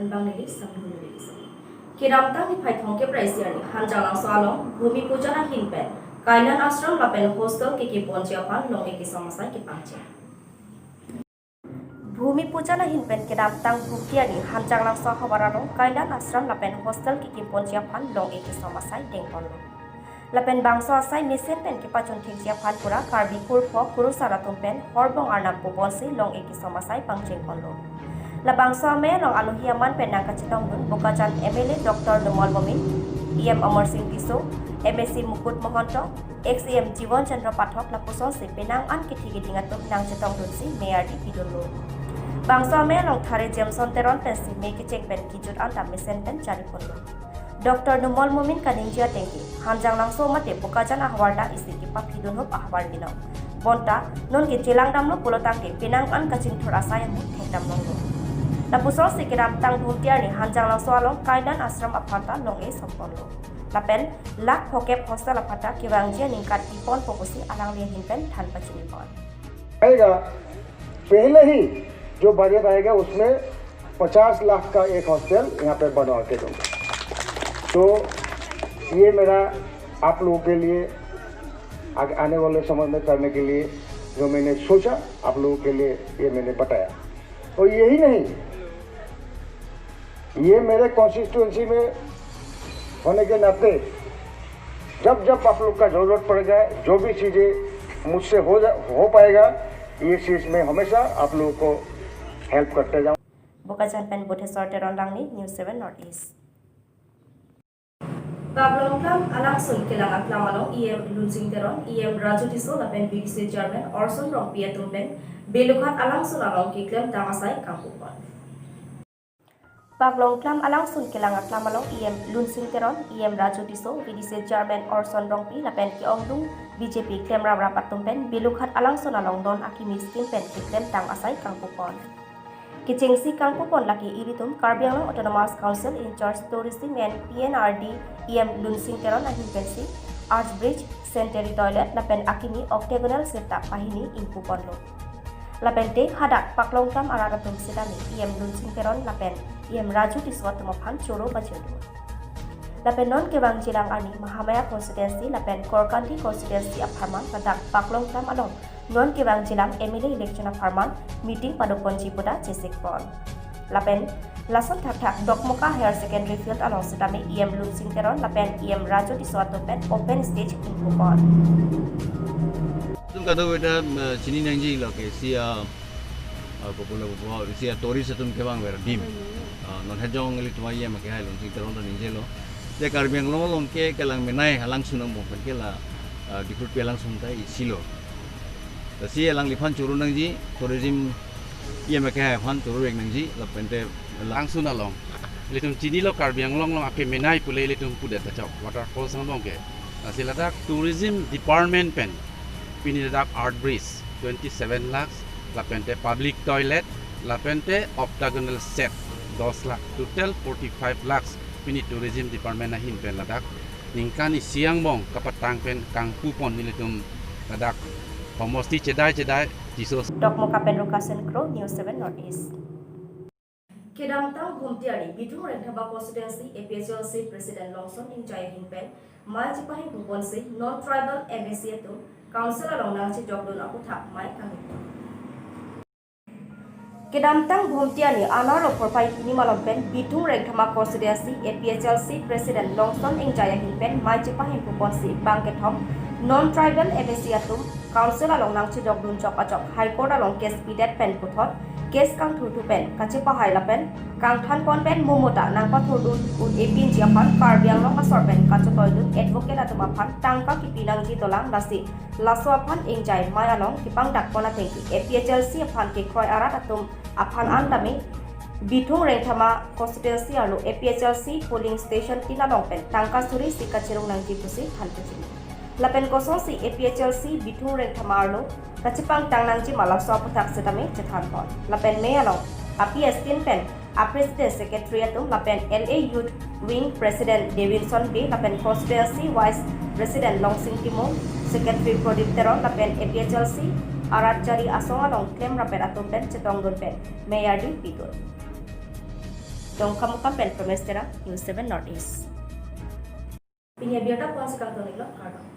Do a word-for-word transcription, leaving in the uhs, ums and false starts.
Bang neli sangdun neli. Kedamtang niphai thomkep ra isi arni Hanjanglangso along Bhumi Pujan ahin pen Kalyan Ashram lapen hostel kekiponji aphan long-e kesom asai kepangcheng. Bhumi Pujan ahin pen kedamtang Bhumti arni Hanjanglangso ahavar along Kalyan Ashram lapen hostel kekiponji aphan long-e kesom asai dengponlo. Lapen bangso asai mesen pen kepachun thekji aphan pura Karbi kurpho kurusar atum pen horbong arnam puponsi long-e kesom asai pangchengponlo. Labangso amei along alohi aman pen nangkachetongdun Bokajan M L A Doctor Numal Momin, E M Amarsing Tisso, M A C Mukut Mahanta, ex E M Jiwan Chandra Pathak lapusonsi penang an kethi keding atum nangchetongdunsi mei ardi pidunlo. Bangso amei along thare Jameson Teron pensi mei kecheng pen kejut anta mesen pen jariponlo. Doctor Numal Momin kaningje ateng ke, Hanjanglangso mate Bokajan ahavar ta isi kepaphidunhup ahavar binong. Bonta, non ke chelangdamlo pulotangte penang an kachingthur asai ahut thekdamlonglo. Lapusonsi kedamtang Bhumti arni Hanjanglangso along Kalyan Ashram aphan ta long-e somponlo. Lapen, lakh phokep hostel aphan ta kevangji aningkan iponpo pusi alangli ahin pen than pachinipon. आएगा, पहले ही जो बजट आएगा उसमें पचास लाख का एक हॉस्टल यहाँ पे बनवा के दूंगा। तो ये मेरा आप लोगों के लिए आग-, आने वाले समय में करने के लिए जो मैंने सोचा, आप लोगों के लिए ये मैंने बताया। और यही नहीं, ये मेरे कॉन्स्टिट्यूएंसी में होने के नाते जब जब आप लोग का जरूरत पड़ेगा, जो भी चीजें मुझसे हो जा, हो पाएगा, ये चीज मैं हमेशा आप लोगों को हेल्प करते जाऊँ। Bokajan pen Budheswar Teron Langni, News seven North East. Paklongklam alangsun kelang aklam along E M Lunsing Teron, E M Raju Tisso lapen V D C Chairman Orson Rongpi atum pen Belughat alangsun along keklemtang asai kangpupon. Paklongklam alangsun kelang aklam along E M Lunsing Teron, E M Raju Tisso, V D C Chairman Orson Rongpi lapen ke-ongdung B J P klemraprap atum pen Belughat alangsun along non akimi scheme pen keklemtang asai kangpupon. Kechengsi kangpupon lake ilitum Karbi Anglong Autonomous Council in charge Tourism and P N R D E M Lunsing Teron ahin pensi Arch Bridge, Sanitary Toilet lapen akimi octagonal seat ta pahini ingpuponlo. Lapente hadak paklongklam arat atum sitame E M Lunsing Teron lapen E M Raju Tisso atum aphan choro pachirdu. Lapen non kevangjilang arni Mahamaya constituency lapen Korkanthi constituency apharman ladak paklongklam along non kevangjilang M L A election apharman meeting padoponji puta chesikpon. Lapen lason thakthak Dokmoka Higher Secondary Field along sitame E M Lunsing Teron lapen E M Raju Tisso atum pen open stage ingpupon. Atum kadokave ta, eh, chini nangjilo ke isi a, ah, popular popular isi a tourist atum kevang ver adim. Ah, non hejong ilitum E M akehai Lunsing Teron ta ningjelo. Je Karbi Anglong along ke kelang menei alangsun angbong pen ke la, ah, Dikrutpi alangsun ta isilo. Lasi alangliphan choro nangji, tourism E M akehai aphan choro rek nangji, lapente la- Langsun along. Ilitum chinilo Karbi Anglong along ake menei pule ilitum pudet ta chok, waterfalls angbong ke. Lasi ladak tourism department pen pini ladak Arch Bridge twenty seven lakhs, lapente public toilet, lapente octagonal seat dos lakh, total forty five lakhs pini tourism department ahin pen ladak ningkan isi angbong kapatang pen kangpupon nelitum ladak homosti chedai chedai Tisso. Dokmoka pen Rukasen Kro, News seven North East. Kedamtang Bhumti arni Bithung Rengthama Constituency A P H L C President Longson Engjai ahin pen mei chepahingpuponsi non-tribal M A C atum Council along nangchejokdun aphuthak mei kangpupon. Kedamtang Bhumti arni Anar Rophor phai hini malom pen Bithung Rengthama Constituency A P H L C President Longson Engjai ahin pen mei chepahingpuponsi bangkethom non-tribal M A C atum Council along nangchejokdun chok achok High Court along case pidet pen puthot case kangthurthu pen kachepahai lapen kangthanpon pen momo ta nangpathurdun un-e pinji aphan Karbi Anglong asor pen kachetoidun advocate atum aphan tangka kipi nangji dolang, lasi laso aphan Engjai mei along kepangdakpon ateng ke A P H L C aphan kekroi arat atum aphan an tame Bithung Rengthama Constituency arlo A P H L C polling station tin along pen tangka suri isi kachirung nangji pusi than pachini. Lapen kosonsi A P H L C Bithung Rengthama arlo kachepangtang nangji ma laso aphuthak sitame chethanpon. Lapen mei along A P S tin pen a President Secretary atum lapen L A Youth Wing President Davidson Bey lapen Constituency Vice President Longsing Timung, Secretary Pradip Teron lapen A P H L C arat jari asong along klemraprap atum pen chetongdun pen mei ardi pidun. Dongkamukam pen Pramesh Terang, News seven North East. Pini abirta pu-an si kangton-iklo, kardom.